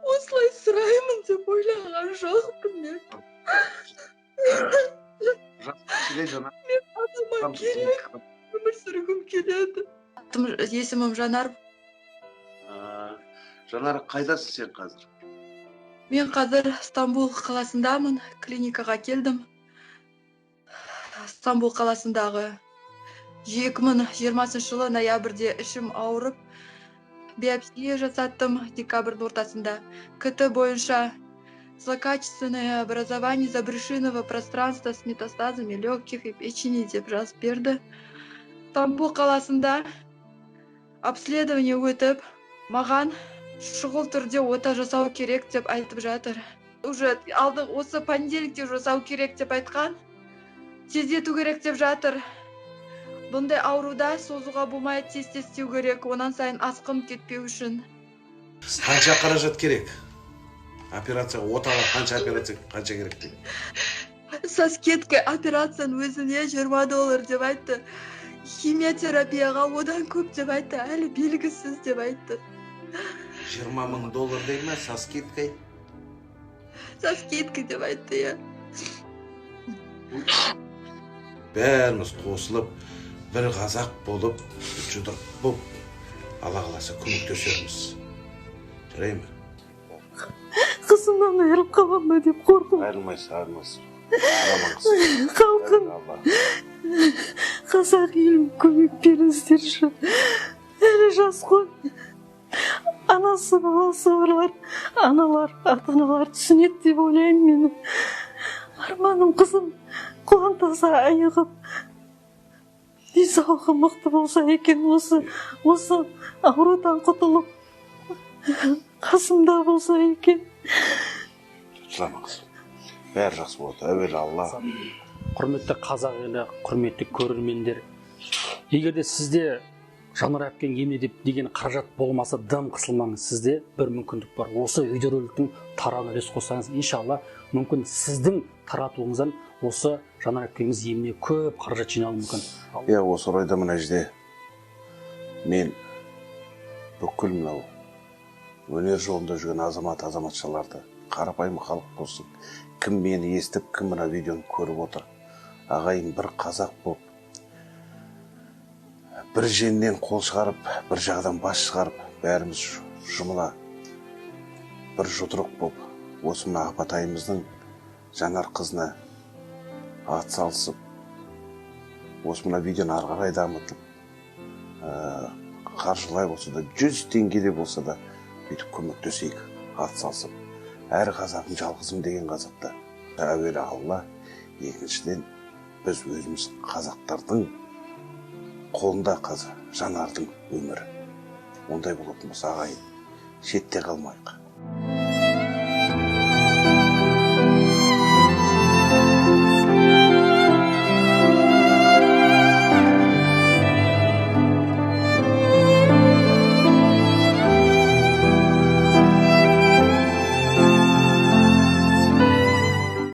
Осылай сұраймын деп ойлаған жоқпын мен. Мен атама керек, өмір сүргім келеді. Есімім Жанар. Жанар, қайдасың сен қазір? Мен қазір Стамбул қаласындамын, клиникаға келдім. Стамбул қаласындағы 2020 жылы ноябрьде ішім ауырып, биопсия жасаттым декабрьдің ортасында. КТ бойынша злокачественное образование забрюшинного пространства с метастазами легких и печени деп жазып берді. Стамбул қаласында обследование өтіп, маған шұғыл түрде ота жасау керек деп айтып жатыр. Уже алды осы понедельникте жасау керек деп айтқан. Тездету керек деп жатыр. Бұндай ауруда созуға болмайды, тез-тез істеу керек, онан сайын асқынып кетпеу үшін. Қанша қаражат керек? Операцияға, отаға қанша операция, қанша керек дейді? Со скидкой операцияның өзіне $20 деп айтты. Химиотерапияға одан көп деп айтты, әлі белгісіз деп айтты. 20 000 доллар дей ма, со скидкой? Со скидкой деп айтты, иә. Бәріміз қосылып, бір қазақ болып, жұдырық болып, Алла қаласа көмектесерміз. Жарай ма? Қызымнан айырылып қалам ба деп қорқып. Айырылмайсыз, айырылмайсыз. Халқым, қазақ елім, көмек беріңіздерші. Әлі жас қой. Анасы, баласы барлар, аналар, ата аналар түсінеді деп ойлаймын мені. Арманым қызым құлан таза айығып, денсаулығы мықты болса екен, осы аурудан құтылып, қасымда болса екен. Жылама, қызым. Бәрі жақсы болады. Әуелі Алла. Құрметті қазақ елі, құрметті көрермендер, егер де сізде Жанар әпкең еміне деп деген қаражат болмаса, дым қысылмаңыз, сізде бір мүмкіндік бар. Осы видеороликтің тарауына үлес қоссаңыз, иншалла, мүмкін сіздің таратуыңыздан осы Жанар әпкеңіз еміне көп қаражат жиналуы мүмкін. Иә, осы орайда мына жерде мен бүкіл мынау өнер жолында жүрген азамат азаматшаларды, қарапайым халық болсын, кім мені естіп, кім мына видеоны көріп отыр, ағайын, бір қазақ болып, бір жеңнен қол шығарып, бір жағадан бас шығарып, бәріміз жұмыла бір жұдырық болып, осы мына апатайымыздың Жанар қызына ат салысып, осы мына видеоны ары қарай дамытып, қаржылай болса да, 100 теңгеде болса да, бүйтіп көмектесейік, ат салысып. Әр қазағым жалғызым деген қазақта әуелі Алла, екіншіден біз өзіміз қазақтардың қолында қазір Жанардың өмірі. Ондай болатын болса, ағайын, шетте қалмайық.